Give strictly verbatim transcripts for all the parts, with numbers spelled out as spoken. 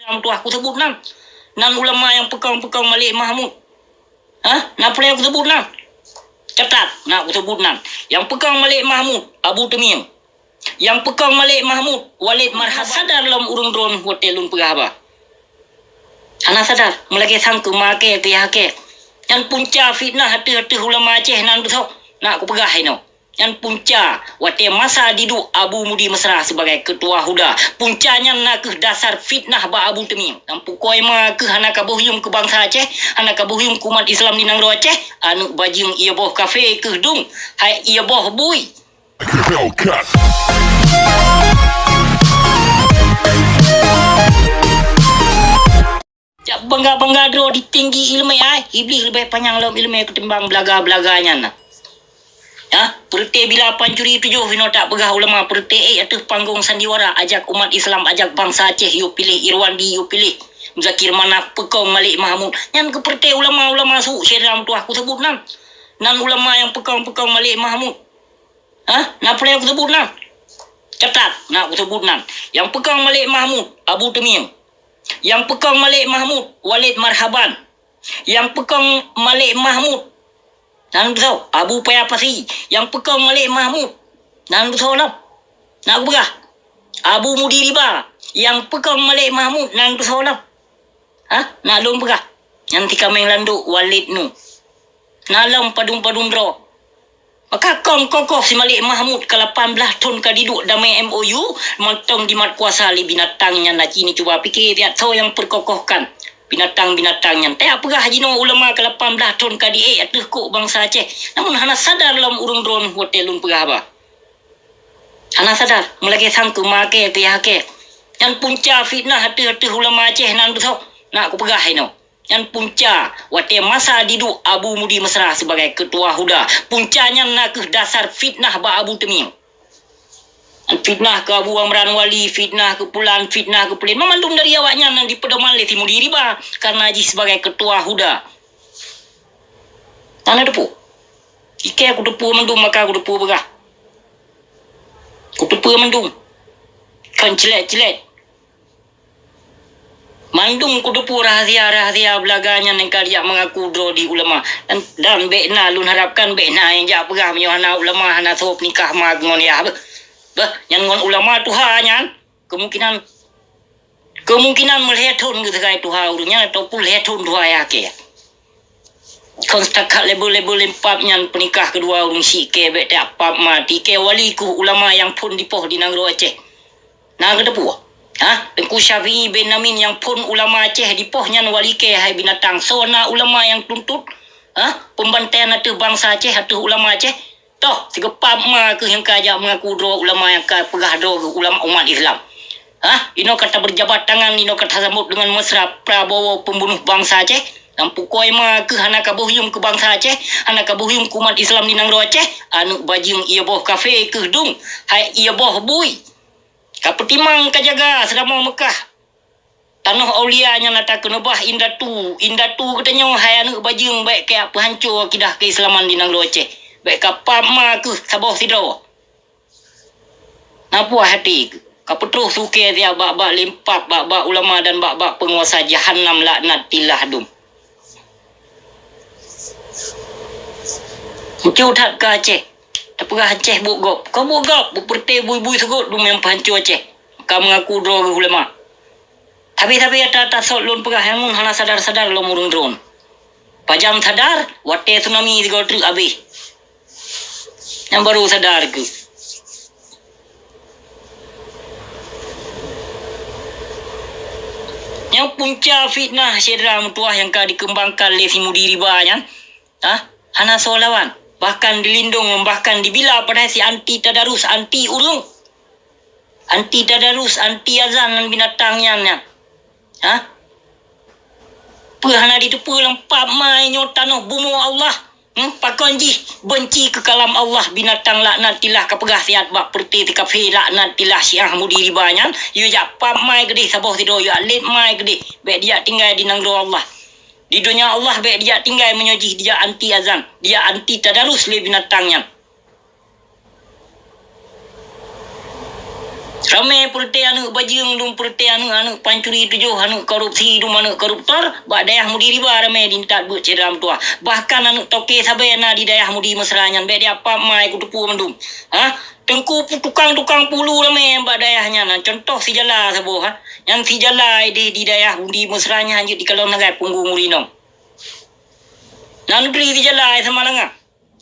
Dalam tuah kuseubut nan. Nan ulama nyang peukong-peukong Malik Mahmud. Hah? Na peue nyang kuseubut nan? Catat, na kuseubut nan. Nyang peukong Malik Mahmud, Abu Teumim. Nyang peukong Malik Mahmud, Walid Marhaba. Sadar lom ureuëng droen watée lôn peugah haba. Hana sadar, meulagée sang keu makée keu yah hakée. Nyan punca fitnah ateueh-ateueh ulama Aceh nan beutôi, na kupeugah inoe. Nyan punca watée masa diduek Abu Mudi Mesra sibagai keutua HUDA. Punca nyan na kheueh dasar fitnah bak Abu Teumim. Dan pukoi ma kheueh hana kaboh yuem keu bansa Aceh, hana kaboh yuem keu umat Islam di nanggroe Aceh, aneuëk bajeueng ié boh kafé kheueh dum, hai ié boh bui. Hellcat. Jak bangga-bangga droe di tinggi iéleumé ai, Iblih leubeh panyang lom iéleumé ketimbang beulaga-beulaga nyan na. Ya, peureuté bila pancuri tujoh inoe tak peugah ulama, peureuté ék ateueh panggong sandiwara, ajak umat Islam, ajak bansa Aceh, yue piléh Irwandi, yue piléh Muzakir Manaf, peukong Malik Mahmud. Nyan keuh peureuté ulama-ulama su syedara meutuwah kuseubut nan. Nan ulama nyang peukong-peukong Malik Mahmud. Hah? Na peue nyang kuseubut nan? Catat, na kuseubut nan. Nyang peukong Malik Mahmud, Abu Teumim. Nyang peukong Malik Mahmud, Walid Marhaban. Nyang peukong Malik Mahmud, nan beutôi, Abu Paya Pasi. Nyang peukong Malik Mahmud, nan beutôi lom. Na kupeugah, Abu Mudi Riba. Nyang peukong Malik Mahmud, nan beutôi lom. Hah? Na lôn peugah. Nyan tikaméng landok Walid nu. Na lom padum-padum droe. Maka kong kokoh si Malik Mahmud ka lapan blaih thon ka diduek damé M O U, mantong dimat kuasa lé binatang nyan. Aci ni cuba pike siat soe nyang peukokohkan binatang-binatang nyan. Teupeugah jinoe ulama ka lapan blaih thon ka diék ateueh kok bansa Aceh. Namun hana sadar lom ureuëng droen watée lôn peugah haba. Hana sadar, meulagée sang keu makée keu yah hakée. Nyan punca fitnah ateueh-ateueh ulama Aceh nan beutôi, na kupeugah inoe. Nyan punca watée masa diduek Abu Mudi Mesra sibagai keutua HUDA. Punca nyan na kheueh dasar fitnah bak Abu Teumim. Nyan fitnah keu Abu Amran Wali, fitnah keu pulan, fitnah keu pulan. Mamandum dari awaknyan nyang dipeudoman lé si Mudi Riba karena jih sibagai keutua HUDA. Hana teupeue. Ikée kuteupeue mandum maka kuteupeue peugah. Kuteupeue mandum. Kon cilet-cilet. Mandum kuteupeue rahsia-rahsia beulaga nyan nyang ka jijak meungaku droe di ulama. Dan, dan bék na lôn harapkan bék na nyang jak peugah meunyoe hana ulama hana soe peunikah ma ngon yah beuh. Beuh, nyan ngon ulama tuha nyan kemungkinan, kemungkinan meulhée thon geuseugai tuha ureuëng nyan ataupun lhée thon tuha yah kée. Kon setakat leubeh-leubeh lempap nyan peunikah keudua ureuëng syiek kée bék tiap pap ma tikée wali kheueh ulama nyang phon dipoh di nanggroe Aceh. Na geuteupeue? Hah? Teungku Syafi'i bin Yamin nyang phon ulama Aceh dipoh nyan wali kée hai binatang. Soe na ulama nyang tuntut? Hah? Peumbantaian ateueh bansa Aceh, ateueh ulama Aceh? Toh, sigeupap ma kheueh nyang ka jak meungaku droe ulama nyang ka peugah droe geuh ulama umat Islam. Hah? Inoe ka tabeujabat tangan, inoe ka tasambot deungon mesra Prabowo pembunuh bansa Aceh? Lam pukoi ma kheueh hana kaboh yuem keu bansa Aceh, hana kaboh yuem keu umat Islam di nanggroe Aceh? Aneuëk bajeueng ié boh kafé kheueh dum, hai ié boh bui. Ka peutimang ka jaga seuramoe Meukah. Tanoh aulia nyan ata keuneubah indatu, indatu geutanyoe hai aneuëk bajeueng bék kajak peuhanco akidah keuislaman di nanggroe Aceh. Bék kapap ma kheueh saboh sidroe. Na puas até kheueh. Ka peutroh sukée siat bak-bak lempap, bak-bak ulama dan bak-bak peunguasa jahanam laknatillah dum. Lucu that keu Aceh. Tapeugah Aceh buet gob. Kon buet gob, buet peureuté bui-bui seugot dum nyang peuhanco Aceh. Ka meungaku droe geuh ulama. Habéh-habéh ata tasot lôn peugah nyang ngon hana sadar-sadar lom ureuëng droen. Pajan sadar, watée tsunami sigoe treuk habéh. Nyang barô sadar kheueh. Nyang punca fitnah syedara meutuwah nyang ka dikeumbangkan lé si Mudi Riba nyan, hah, hana soe lawan. Bahkan dilindong, bahkan dibila padahai si anti tadarus, anti ureuëng. Anti tadarus, anti azan ngon binatang nyan, nyan. Hah? Peue hana jiteupeue lam pap ma nyoe tanoh bumoe Allah? Hmm? Pakon jih benci keu kalam Allah binatang laknatillah ka peugah siat bak peureuté si kafé laknatillah Syiah Mudi Riba nyan, yue jak pap ma keudeh saboh sidroe, yue alet ma keudeh, bék dijak tinggai di nanggroe Allah. Di donya Allah bék dijak tinggai meunyoe jih dijak anti azan, dijak anti tadarus lé binatang nyan. Ramé peureté aneuëk bajeueng dum, peureté aneuëk-aneuëk pancuri tujoh, aneuëk korupsi dum, aneuëk koruptor, bak dayah Mudi Riba ramé di intat beuet syedara meutuwah. Bahkan aneuëk toke sabe na di dayah Mudi Mesra nyan, bék diapa mai kuteupeue mandum. Ha? Teungku pu-, tukang-tukang pulu ramé bak dayah nyan, contoh Sijala saboh, ha. Nyan Sijala ideh di dayah Mudi Mesra nyan jeuet dikalon sagai punggong ureuëng inong. Na neutri Sijala Samalanga.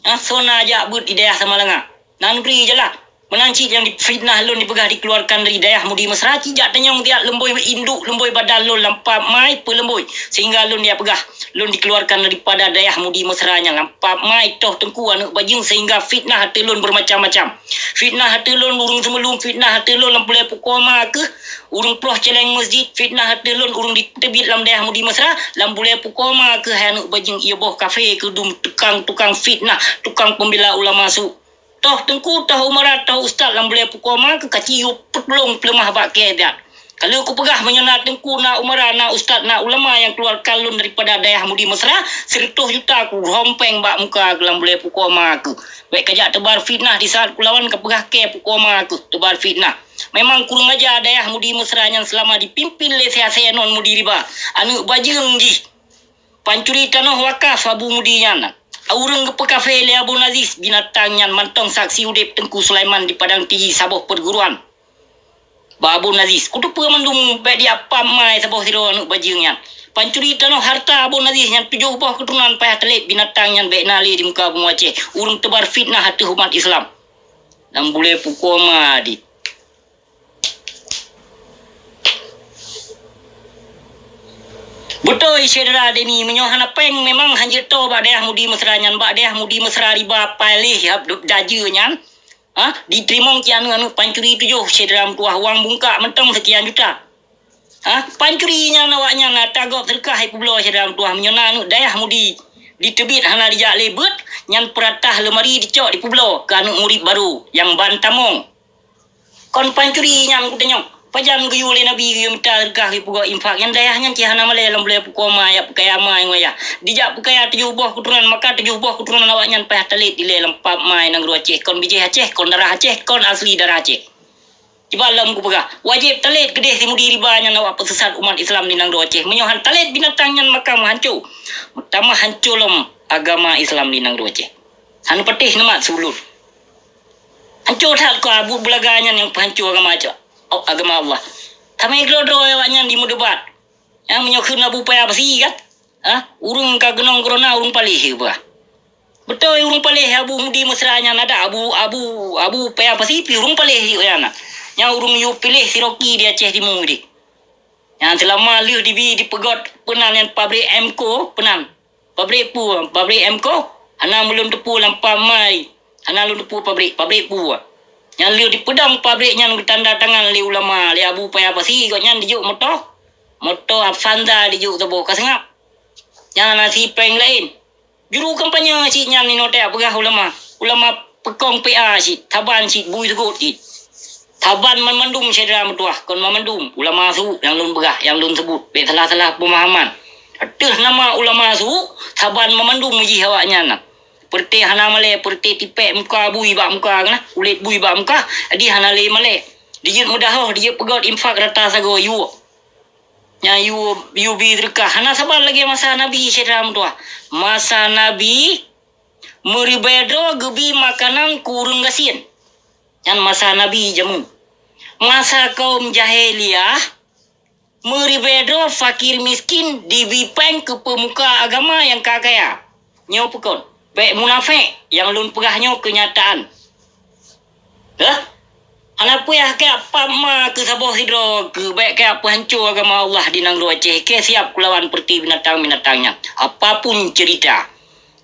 Ah, sona jak beuet di dayah Samalanga. Na neutri Sijala. Meunan cit nyang difitnah lôn dipeugah dikeluarkan dari dayah Mudi Mesra, cit jak tanyong tiat leumbôi induk, leumbôi badan lôn lam pap mai peuleumbôi. Sehingga lôn dipeugah, lôn dikeluarkan daripada dayah Mudi Mesra nyan lam pap mai toh teungku aneuëk bajeueng sehingga fitnah ateueh lôn bermacam-macam. Fitnah ateueh lôn ureuëng Seumeulung, fitnah ateueh lôn lam Buleue Pukoma keuh, ureuëng proh céléng masjid, fitnah ateueh lôn ureuëng diteubiet lam dayah Mudi Mesra, lam Buleue Pukoma keuh hai aneuëk bajeueng ié boh kafé keuh dum tukang-tukang fitnah, tukang peumbila ulama su. Toh teungku, toh umara, toh ustaz lam Buleue Pukoma keuh kaci yue peulong peuleumah bak kée that. Ka lheueh kupeugah meunyoe na teungku, na umara, na ustaz, na ulama nyang keuluarkan lôn daripada dayah Mudi Mesra, sireutoh juta kurompeng bak muka keuh lam Buleue Pukoma keuh. Bék kajak teubar fitnah di saat kulawan kapeugah kée Pukoma keuh teubar fitnah. Memang kureueng aja dayah Mudi Mesra nyan seulama dipimpin lé si Hasé non Mudi Riba, aneuëk bajeueng jih. Pancuri tanoh wakaf Abu Mudi nyan. Ureuëng geupeukafé lé Abu Nazis binatang nyan mantong saksi udeb Teungku Sulaiman di Padang Tiji saboh peuguruan. Bak Abu Nazis, kuteupeue mandum bék diapa mai saboh sidroe aneuëk bajeueng nyan. Pancuri tanoh harta Abu Nazis nyan tujoh boh keuturonan payah talét binatang nyan bék na lé di muka bumoe Aceh. Ureuëng teubar fitnah ateueh umat Islam. Lam Buleue Pukoma dit. Beutôi syedara Deni, meunyoe hana péng memang hanjeuet toe bak dayah Mudi Mesra nyan, bak dayah Mudi Mesra Riba paléh dajeue nyan. Ha? Diteurimong cit aneuëk-aneuëk pancuri tujoh syedara meutuwah, uang bungkak mantong seukian juta. Ha? Pancuri nyan awaknyan na tagôb seudeukah ipeubloe syedara meutuwah, meunyoe na aneuëk dayah Mudi diteubiet hana dijak lé beuet, nyan peuratah leumari dicok dipeubloe keu aneuëk murit barô nyang ban tamong. Kon pancuri nyang kutanyong, pajan geuyue lé Nabi geuyue mita seudeukah geupeugah infak, nyang dayah nyan cit hana malée lam Buleue Pukoma jak peukaya ma ngon ayah. Dijak peukaya tujoh boh keuturonan, maka tujoh boh keuturonan awaknyan payah talét dilée lam pap mai nanggroe Aceh, kon bijéh Aceh, kon darah Aceh, kon asli darah Aceh. Kiban lom kupeugah, wajéb talét keudeh si Mudi Riba nyan awak peuseusat umat Islam di nanggroe Aceh. Meunyoe han talét binatang nyan maka meuhanco, meutamah hanco lom agama Islam di nanggroe Aceh. Hana patéh neumat siulôn. Hanco that keu Abu Beulaga nyan nyang peuhanco agama Aceh, agama Allah. Tamé keudroe-droe awaknyan jimeudebat. Nyang meunyoe kheun Abu Paya Pasi kan? Ha? Ureuëng ka keunong corona ureuëng paléh bah. Beutôi ureuëng paléh Abu Mudi Mesra nyan ada Abu, Abu, Abu Paya Pasi pih ureuëng paléh jih nyan. Nyang ureuëng yue piléh si Rocky di Aceh Timu deh. Nyang seulama lheueh dibi dipeugot peunan nyan pabrik Emco peunan. Pabrik peue? Pabrik Emco hana meulôn teupeu lam pam mai. Hana lôn teupeu pabrik, pabrik peue? Nyang lheueh dipeudong pabrik nyan geutanda tangan lé ulama, lé Abu Paya Pasi, gobnyan dijok moto. Moto Avanza dijok saboh ka seungab. Nyan hana si péng laén. Juru kampanye cit nyan inoe teupeugah ulama. Ulama peukong P A cit, saban cit, bui seugot cit. Saban banmandum syedara meutuwah, kon banmandum ulama su nyang lôn peugah, nyang lôn seubut, bék salah-salah peumahaman. Ateueh nama ulama su, saban banmandum jih awaknyan. Peureuté hana malée, peureuté tipék muka bui bak muka keunan, kulét bui bak muka, jadi hana lé malée. Dijeuet meudahoh, dijeuet peugot infak rata sagoe yue. Nyang yue, yue bi seudeukah. Hana saban lagée masa Nabi syedara meutuwah. Masa Nabi, meuribée droe geubi makanan keu ureuëng gasien. Nyan masa Nabi jameun. Masa kaum jahiliyah, meuribée droe fakir miskin dibi péng keu peumuka agama nyang ka kaya. Nyoe peukon, bék munafék nyang lôn peugah nyoe keunyataan. Hah? Hana payah keu apa ma keu saboh sidroe keu bék keu apa hanco agama Allah di nanggroe Aceh. Keu siab kulawan peureuté binatang-binatang nyan. Apapun cerita,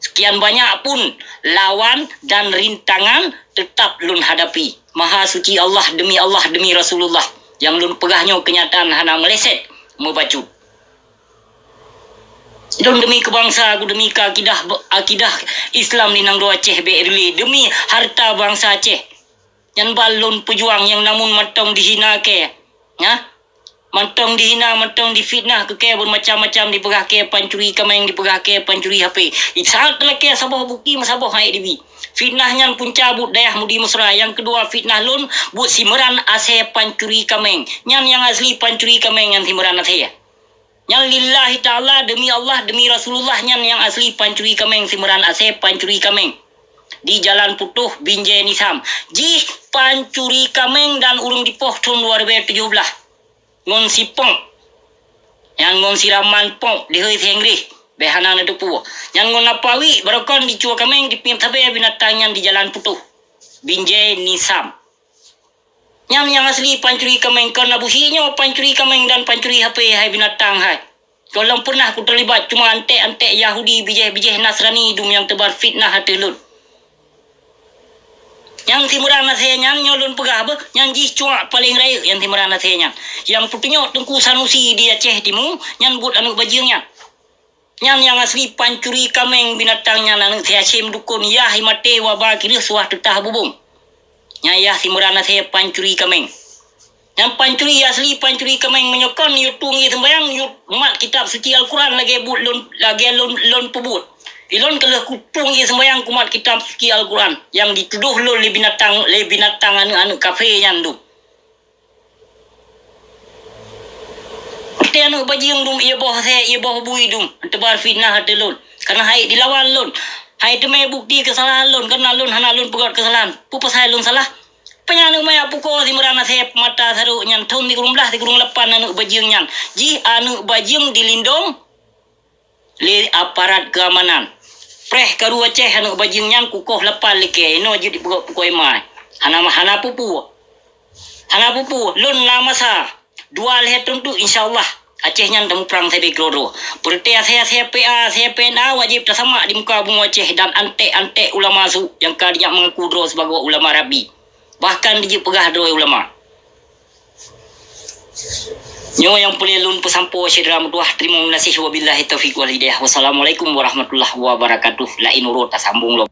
sekian banyak pun lawan dan rintangan tetap lôn hadapi. Maha suci Allah, demi Allah, demi Rasulullah, nyang lôn peugah nyoe keunyataan hana meuleset meubacut. Lôn demi keu bansa ku, demi keu akidah, akidah Islam di nanggroe Aceh bék reulée, demi harta bansa Aceh. Nyan ban lôn peujuang nyang namun mantong dihina kée. Nyan Mantong dihina, mantong difitnah, keu kèe beumacam-macam, dipeugah kèe pancuri kaméng, dipeugah kèe pancuri H P. Saat teulakèe saboh bukti meusaboh hai dibi. Fitnah nyan punca buet dayah Mudi Mesra. Nyang keudua fitnah lôn buet Simeuran asèe pancuri kaméng. Nyan nyang asli pancuri kaméng nyan Simeuran asèe. Nyan lillahi ta'ala, demi Allah, demi Rasulullah, nyan nyang asli pancuri kaméng Simeuran asèe pancuri kaméng. Di Jalan Putôh, Binjai Nisam. Jih pancuri kaméng dan ureueng dipoh thôn dua ribèe tujoh blah. Ngon si Pong. Nyan ngon si Raman Pong, dihôi si Hengrih. Bèk hana neuteupeue. Nyan ngon Apawi, barokon dicue kaméng, dipiep sabé binatang nyan di Jalan Putôh. Binjai Nisam. Nyan nyang asli pancuri kaméng, kon Abu Syik nyoe pancuri kaméng dan pancuri H P hai binatang hai. Gohlom peunah kuteulibat, cuma anték-anték Yahudi, bijéh-bijéh Nasrani dum nyang teubar fitnah ateueh lôn. Nyang Simeuran asèe nyan nyoe lôn peugah beuh, nyan jih cuak paleng rayeuk nyang Simeuran asèe nyan. Nyang peutunyok Teungku Sanusi di Aceh Timu, nyan buet aneuk bajeueng nyan. Nyan nyang asli pancuri kaméng binatang nyan, aneuk si Hasyim dukon, yah i maté waba kireuh suah teutah bubông. Nyan yah Simeuran asèe pancuri kaméng. Nyan pancuri asli, pancuri kaméng, meunyoe kon yue tueng yue seumbahyang, yue mat kitab suci Al-Quran lagèe buet lôn, lagèe lôn, lôn peubuet. Ilôn ka lheueh kutueng yue seumbahyang kumat kitab suci Al-Quran nyang jitudôh lôn lé binatang, lé binatang aneuk-aneuk kafé nyan dum. Watèe aneuk bajeueng dum, ié boh sèe, ié boh bui dum, teubar fitnah ateueh lôn. Kareuna hai dilawan lôn. Hai teumé bukti keusalahan lôn, kareuna lôn hana lôn peugöt keusalahan. Peue pasai lôn salah? Peue nyan aneuk manyak pukoe Simeuran asèe mata sarok nyan, thôn sikureueng blah sikureueng lapan aneuk bajeueng nyan. Jih aneuk bajeueng dilindong lé aparat keamanan. Preh karu Aceh aneuk bajeueng nyan kukoh lapan likèe, inoe jeuet dipeugöt pukoe ma. Hana, hana peue-peue. Hana peue-peue, lôn na masa. Dua lhèe thôn teuk, insya Allah, Aceh nyan tamuprang sabe keudroe-droe. Peureuté asèe-asèe P A, asèe P N A wajéb tasamak di muka bumoe Aceh dan anték-anték ulama su nyang ka dijak mengaku droe sibagoe ulama rabi. Bahkan dijeuet peugah droe ulama. Nyoe nyang peureulèe lôn peusampoe syedara meutuwah. Teurimong gaséh, wabillahi taufiq wal hidayah. Wassalamualaikum warahmatullahi wabarakatuh. Laén uroe tasambong lom.